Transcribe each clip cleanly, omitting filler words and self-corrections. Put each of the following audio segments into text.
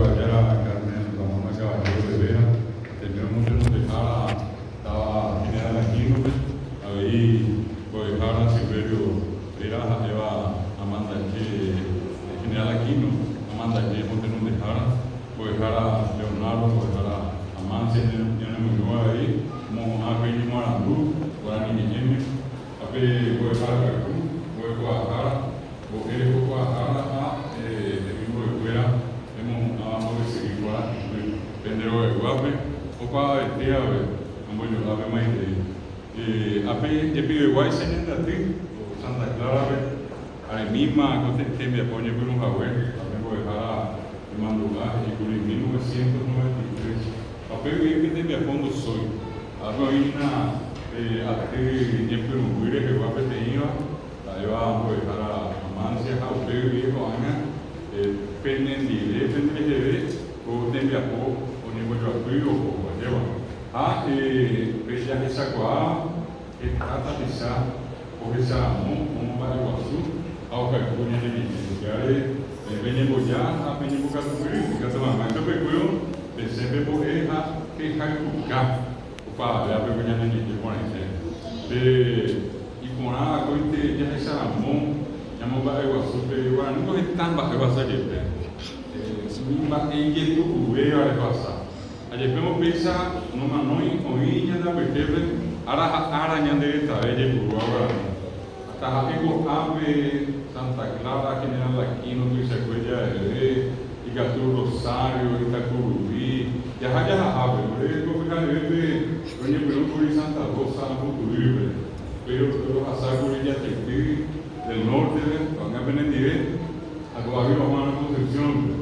Mbo'esyrykuaajára Carmen Ramona Caballero de Vera, Ateneo motenondehára táva General Aquino-pe, avei Mbo'ehára Silverio Vera ha'éva Amandaje General Aquino Amandaje motenondehára, Mbo'ehára Leonardo, Mbo'ehára Amancia ñanemoirũ avei omohu'ã pe iñemoarandu Guarani ñe'ẽme ha pe Mbo'ehára Pyahu, Mbo'ekuaahára, Mbo'e rekokuaahára ha temimbo'ekuéra emohu'ãva mbo'esyry yvy pende rogayguápe opavavete ave ambojo'ápe maitei. Ápe jepiveguáicha ñande aty Santa Clara-pe aremíma ko tembiapo oñepyrũ hague ha pe mbo'ehára imandu'a he'íkuri 1993 ha upe guive pe tembiapo ndosói. Ápe oĩ hína pe aty ñepyrũmby rehegua peteĩva Ha'éva mbo'ehára Amancia ha upe guive ko'ág̃a penendive pendereheve ko tembiapo oñembojoapy ohóvo ajéva. Ha pe jahechakuaa heta tapicha ohecharamo omomba'eguasu ha ohayhu ñane ñe'ẽ. Upévare peñemboja ha peñembokatupyry ikatu hag̃ua chupekuévo pesẽ pembo'e ha pehayhuka. Opavavévape ko ñane ñe'ẽ porãite. Pe iporã akóinte jahecharamo ñamomba'eguasu pe guarani ko heta mba'e ohasa jepe. Umi mba'e ijetu'uvéva rehoasa. Ha jepémo péicha nomanói oĩ ñande apytépe ára ha ára ñande retave jaipurúva guarani. Ha taha'e ko'ápe Santa Clara, General Aquino tuichakue javeve, ikatu Rosario, Itakuruvi, jaha jahahápe. Ore ko pyharevépe roñepyrũ kuri Santa Rosa Mbutuýpe. Upéi rohasa kuri Jataity del Norte-pe, ko'ág̃a penendive, ha ko'águi roha'arõ Concepción-pe.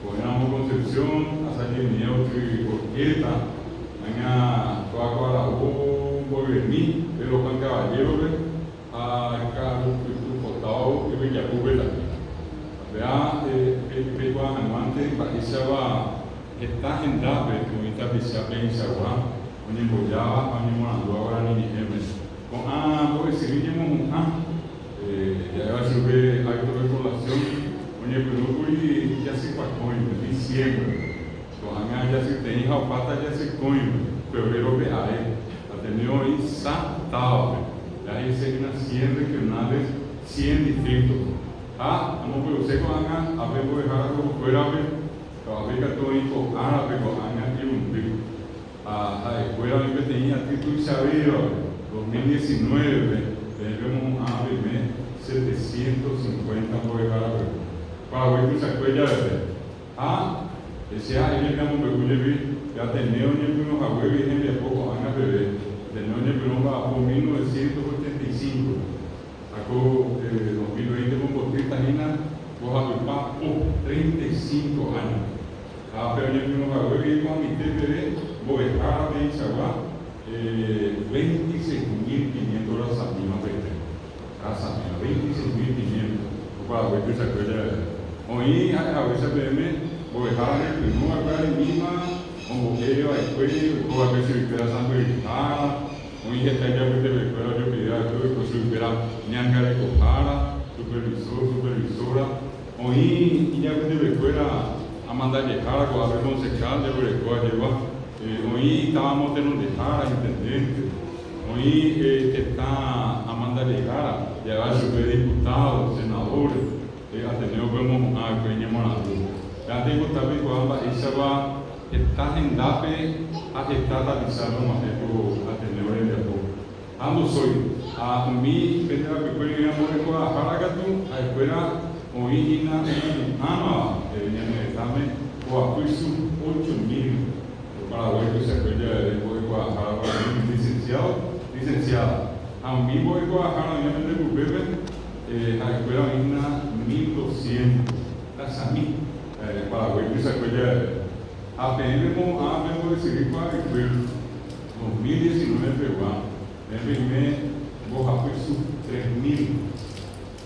Ko'ẽramo Concepción, asajemie oty Horqueta, ág̃a kóa ko aravo mboyvemi Pedro Juan Caballero-pe ha ka'arupytũ potávo Yvyjapúpe tape. Upéva peikuaa hag̃uánte mba'éichapa heta hendápe oĩ tapicha peẽichagua oñembojáva ha oñemorandúva guarani ñe'ẽme. Ko'ã mbo'esyry ñemohu'ã. Ja'éva chupe acto de colación oñepyrũkuri jasypakõime, diciembre-pe. Ko'ág̃a jasyteĩ ha opáta jasykõime, febrero-pe ae. Ateneo oĩ sa távape, ja he'ise hína cien regionales, cien distrito-pe. Ha amombe'use ko'ág̃a ápe mbo'ehára kokuérape, ko'ápe ikatu oĩ ko árape ko'ág̃a irundy. Ha ha'ekuéra oĩ peteĩ aty tuichavévape, 2019-pe, peẽ pemohu'ã peime 750 mbo'ehárape, Paraguái tuichakue javeve. Ha che ha'e jepi amombe'u jepi pe Ateneo oñepyrũ haguégui hembiapo ko'ág̃a peve, Ateneo oñepyrũ omba'apo 1985-pe, ha ko 2020 ombotýta hína mbohapypa po, 35 áño. Ha pe oñepyrũ haguégui ko'ag̃aite peve mbo'ehára peichagua 26.500 rasamíva peve. Rasamíva, 26.500 opavave tuichakue javeve. Oĩ ha'e haguéicha peẽme mbo'ehára ñepyrũ va'ekue aremíma ombo'e va'ekue oiko va'ekue chuguikuéra sãmbyhyhára, oĩ heta ijapytepekuéra ojopide va'ekue oiko chuguikuéra ñangarekohára, supervisor, supervisora. Oĩ ijapytepekuéra amandajehára ko'ápe concejal jaguereko ajéva, oĩ táva motenondehára, intendente, oĩ tetã amandajehára ja'éva chupe diputado, senadores, Ateneo-pe omohu'ã va'ekue iñemoarandu. Péva jaipota peikuaa mba'éichapa heta hendápe ha heta tapichápe og̃uahẽ ko Ateneo rembiapo. Ha ndosói. Ha umi pende rapykuéri oĩramo oikuaahára katu, ha'ekuéra oĩ hína omohu'ãmava ñane retãme poapy sub 8000 Paraguái tuichakue javeve mbo'ekuaahára guarani licenciado, licenciada. Ha umi mbo'ekuaahára oĩva pende kupépe, ha'ekuéra oĩ hína 1200 tasami Paraguái tuichakue javeve. Ha peẽ pemohu'ãva pembo'esyry kuaapykuéri. 2019 pegua, peẽ peime mbohapy sub 3000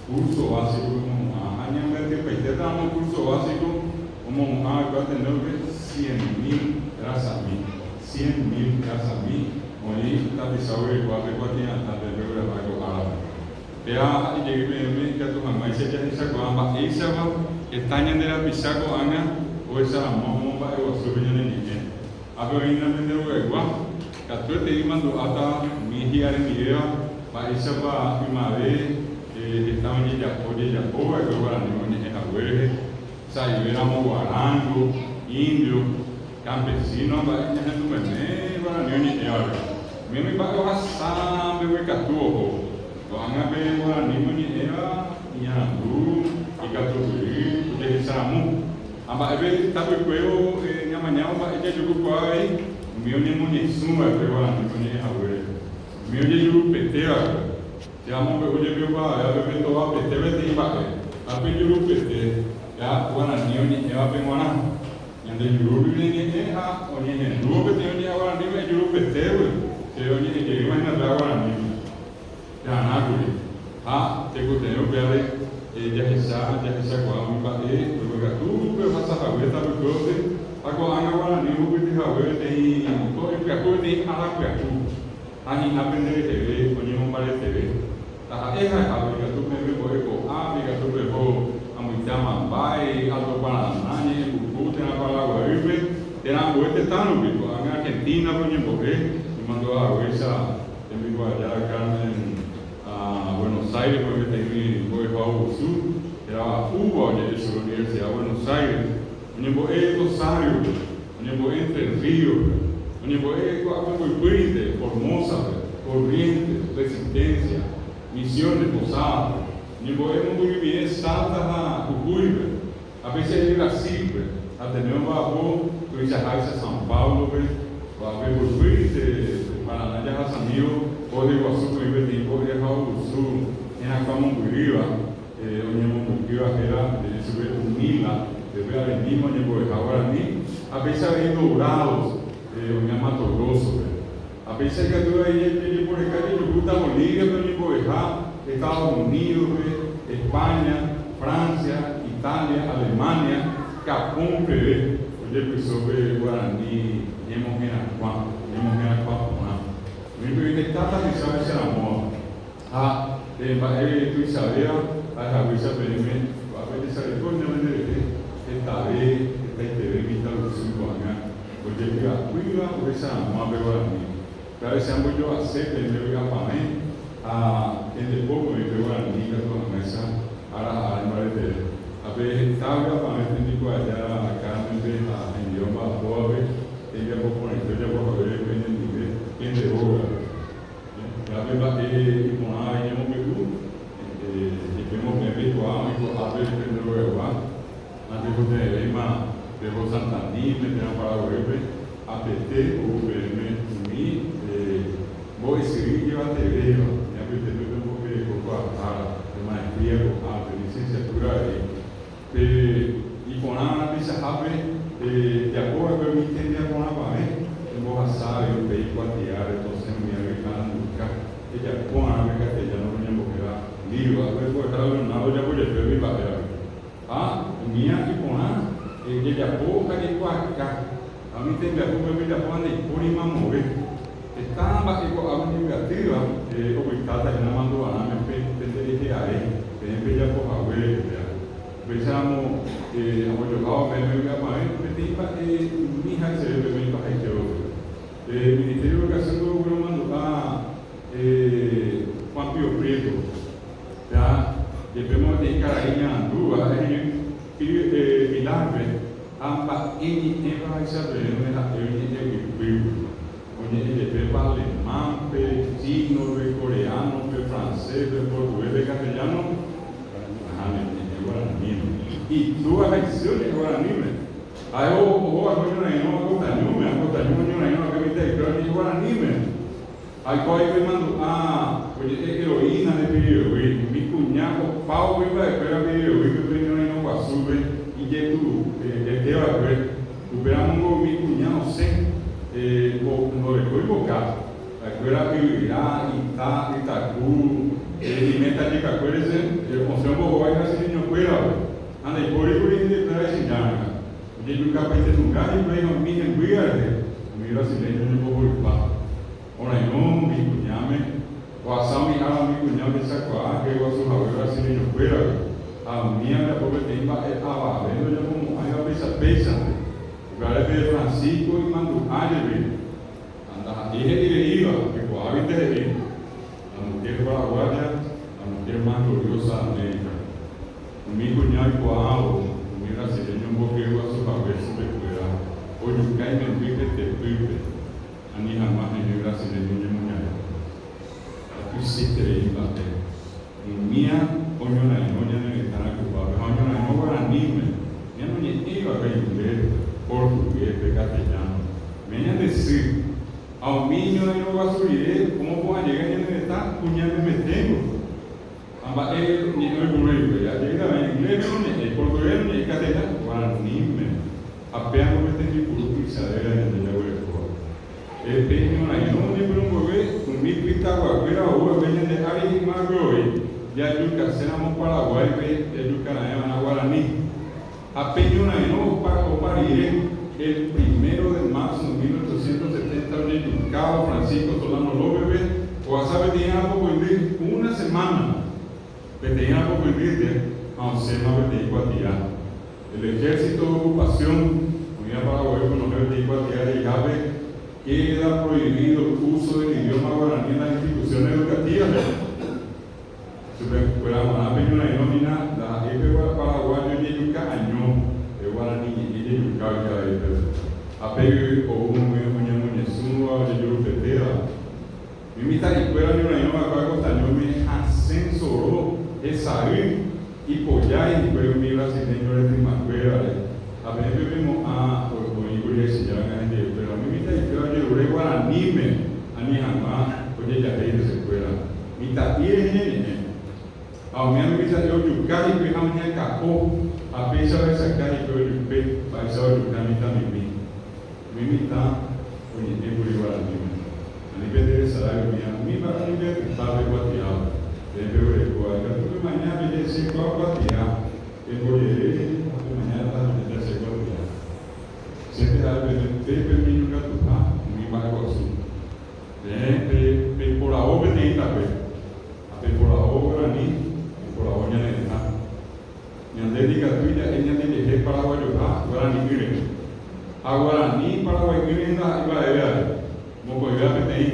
curso básico pemohu'ã ha ñambyatypaitéta ramo curso básico omohu'ã va'ekue Ateneo-pe 100.000 rasami, 100.000 rasami oĩ tapicha oguerekóva pe kuatia'atã pe pegueraha ko árape. Péva ha'e jey peẽme ikatu hag̃uáicha jahechakuaa mba'éichapa heta ñande rapicha ko'ág̃a. Ohecharamo ha omomba'eguasu pe ñane ñe'ẽ. Ápe oĩna pende rogaygua, katuetei imandu'áta umi hi'aremivéva mba'éichapa ymave heta ojejapo ojejapova'ekue guarani oñe'ẽ hague rehe, sa'ive ramo guarango, indio, campesino ha mba'e ñahendu meme guarani oñe'ẽvape. Umi umi mba'e ohasa mbeguekatu oho. Ko'ág̃a pe guarani oñe'ẽva iñarandu, ikatupyry, ojehecharamo. Ha mba'épe tapykuévo ñamañávo mba'e jajuhukuaa avei umi oñemoñesũ va'ekue guarani oñe'ẽ haguére, umi ojejurupete va'ekue. Che amombe'u jepi opavavévape pe tovapete peteĩ mba'e ha pe jurupete ja guarani oñe'ẽvape g̃uarã. Ñande jurúgui ñañe'ẽ ha oñehendúvo peteĩ oñe'ẽ guaraníme ejurupetégui, che oñe'ẽ jeýma hína péva guaraníme. Pearãkuri. Ha tekotevẽ upévare jahecha jahechakuaa umi mba'e mbeguekatúpe ohasa hague tapykuévope ha ko'ág̃a guarani ohupyty hague peteĩ ko'ẽ pyahu peteĩ ára pyahu ha hi'ã pende reheve oñemombareteve. Taha'e ha'ehápe ikatu peẽ pembo'e ko'ápe, ikatu peho amoite Amambái, Alto Paraná, Ñe'ẽmbuku térã Paraguaýpe térã ambue tetã rupi. Ko'ág̃a Argentina-pe oñembo'e imandu'a haguéicha Tembikuaajára Carmen a Buenos Aires-pe peteĩ mbo'ehaovusu hérava UBA oje'e chupe Universidad Buenos Aires, oñembo'e Rosario-pe, oñembo'e Entre Ríos-pe, oñembo'e ko'ápe mboypýrinte Formosa-pe, Corrientes, Resistencia, Misiones, Posadas-pe, oñembo'e mombyrymive Salta ha Jujuy-pe, Ha péicha jey Brasil-pe, Ateneo omba'apo tuichaháicha São Paulo-pe, ko'ápe mboypýrinte Paraná jahasamívo Jorge Guasúpe oĩ peteĩ mbo'ehaovusu herakuã mombyrýva oñemombykýva héra he'i chupe UNILA, pépe avei oñembo'eha guarani, ha péicha avei Dourados oĩ Mato Grosso-pe. Ha péicha ikatu avei jajeporeka jajuhúta Bolivia-pe oñembo'eha, Estados Unidos-pe, España, Francia, Italia, Alemania, Japón peve ojepyso pe guarani ñemoherakuã, ñemoherakuã porã. Umi peve heta tapicha ohecharamóva. Ha pe mba'e tuichavéva ha'ehaguéicha peẽme ko'ápe jesareko hína penderehe hetave hetaiteve mitãrusu ko'ág̃a ojepy'apýva ohecharamóva pe guarani. Upévare che ambojo'ase peẽme vy'apavẽ ha tembiapo oĩ pe guarani ikatu hag̃uáicha ára ha ára imbareteve. Ha pe heta vy'apavẽ tembikuaajára Carmen-pe ha hendive omba'apóvape tembiapo porãite ojapo haguére penendive pende rógape. Upévape mba'e iporã avei ñamombe'u, jepe mokõi peikuaa oĩ ko'ápe pende rogaygua, natekotevẽvéima peho Santaníme térã Paraguaýpe, apete ou peẽme umi mbo'esyry ijyvatevéva, ñapytépe pembo'ereko kuaahára, pe maestría ko'ápe, licenciatura avei. Pe iporã peichahápe japo va'ekue umi tembiaporãpavẽ embohasa avei upéi kuatiáre tosẽ umi avy'a aranduka ejapo arã pe castellano roñembohéva libro ha pe mbo'ehára Leonardo ojapo jepe umi mba'e avei. Ha umía iporã jajapo ha jaikuaaka ha umi tembiapo upépe ojapóva ndaipóri mamove. Heta mba'e ko'águi oñembyatýva opytáta hína mandu'arãme pe pende rehe ae, peẽ pejapo haguére upéva. Upéicharamo ambojo'ávo peẽme vy'apavẽ peteĩ mba'e umi ha'eseve peẽme ipahaite gotyo. Pe Ministerio de Educación ogueromandu'a Juan Pío Prieto, péa jepémo peteĩ karai iñarandúva ha'e heñói Pilar-pe ha mba'e ñe'ẽva háicha peẽme ha'e oñe'ẽ ypýgui. Oñe'ẽ jepépa alemán-pe, chino-pe, coreano-pe, francés-pe, portugués-pe, castellano, nahániri, oñe'ẽ guaraníme. Itúva ha isy oñe'ẽ guaraníme. Ha'e oho va'ekue oñorairõ Akotañúme, Akotañu oñorairõ va'ekue mitã'ikuéra oñe'ẽ guaraníme. Ha oiko imandu'a oje'e heroína de Piribebuy, umi kuña opa oguiva'ekuéra Piribebuýpe pe ñorairõ guasúpe ijetu'uete va'ekue. Upéramongo umi kuña osẽ ndorekói mboka, ha'ekuéra yvyra, ita, ytaku, iméta jekakuére osẽ ombohovái brasileñokuérape, ha ndaipóri kuri hendivekuéra ichijárã. Ojejukapaite nunga hikuái ha umi hembýva rehe umi brasileño oñembohorypa. Orairõ umi kuñáme, ohasa umi ára umi kuña ohechakuaa hyeguasu hague brasileñokuérape. Ha umía ojapo peteĩ mba'e avave ndojapomo'ãiva péicha péichante. Upévare pe Francisco imandu'a jepi, ha ndaha'éi he'i reíva, oikuaáguinte he'i, La mujer paraguaya, la mujer más gloriosa de América. Umi kuña oikuaávo umi brasileño ombohyeguasu hague chupekuéra, ojuka imemby hetepýpe, ani hag̃ua heñói brasileño ñemoñare. Ha tuichaiterei mba'e. Umía oñorairõ ñane retã rayhupápe ha oñorairõ guaraníme, ñanoñe'ẽivape inglés, portugués pe castellano. Umía ñande sy. Ha umi iñorairõ guasu rire omopu'ã jey ñane retã kuña memeténgo. Ha mba'e ñe'ẽ oipuru hikuái? Ajéita avei inglés-pe noñe'ẽi, portugués noñe'ẽi, castellano, guaraníme. Ha péango pe tembipuru tuichavéva ñande jaguerekóva. Pe ñorairõ oñepyrũ mboyve, umi pytaguakuéra ou va'ekue ñande ári ymague voi, jajukaséramo Paraguáipe jajukaraẽva'erã guarani. Ha pe ñorairõ opa rire, el primero de marzo 1870 ojejukávo Francisco Solano López-pe, ohasa peteĩ ára pokõindy, una semana, peteĩ ára pokõindýnte ha osẽma peteĩ kuatia. El ejército de ocupación oĩva Paraguay okonohe peteĩ kuatia he'ihápe queda prohibido el uso del idioma guaraní en las instituciones educativas. Chupe kuéra g̃uarã pe ñorairõ hína ndaha'éi pe paraguayo jejuka año, pe guarani ñe'ẽ jejuka oike avei pépe. Ha pe ou umi oñemoñesũva ojejurupetéva. Umi mitã'ikuéra oñorairõ va'ekue Acostañóme hasẽ soro hesay ipojái hikuái umi brasileño retymakuérare. Ha peẽ pememo'ã oĩ kuri aichejáranga hendivekuéra. Umi mitã'ikuéra ojerure guaraníme ani hag̃ua ojejahéi hesekuéra. Mitã'i rehe ñañe'ẽ. Ha umi mitã'i ojuka hikuái ha oñakã'o, ha péicha ohechaka hikuái ojupe mba'éicha ojuka mitãmimi. Umi mitã oñe'ẽ kuri guaraníme. Ani penderesarái umíva umi mba'e oñembyatypa pe kuatiápe. Peẽ peguerekóva ikatu pemaña peje che kua kuatia, pembojere ha pemañáta ha pejéta che kuatia. Chénte ha'e peẽme pe peñeñongatuha umi mba'eguasu. Peẽ peiporavo peteĩ tape, ha peiporavo guarani, peiporavo ñane retã. Ñande ndikatúi ja'e ñandejehe paraguayoha guarani'ỹre. Ha guarani paraguai'ỹre ndaha'éi mba'eve are. Mokõivéva peteĩ.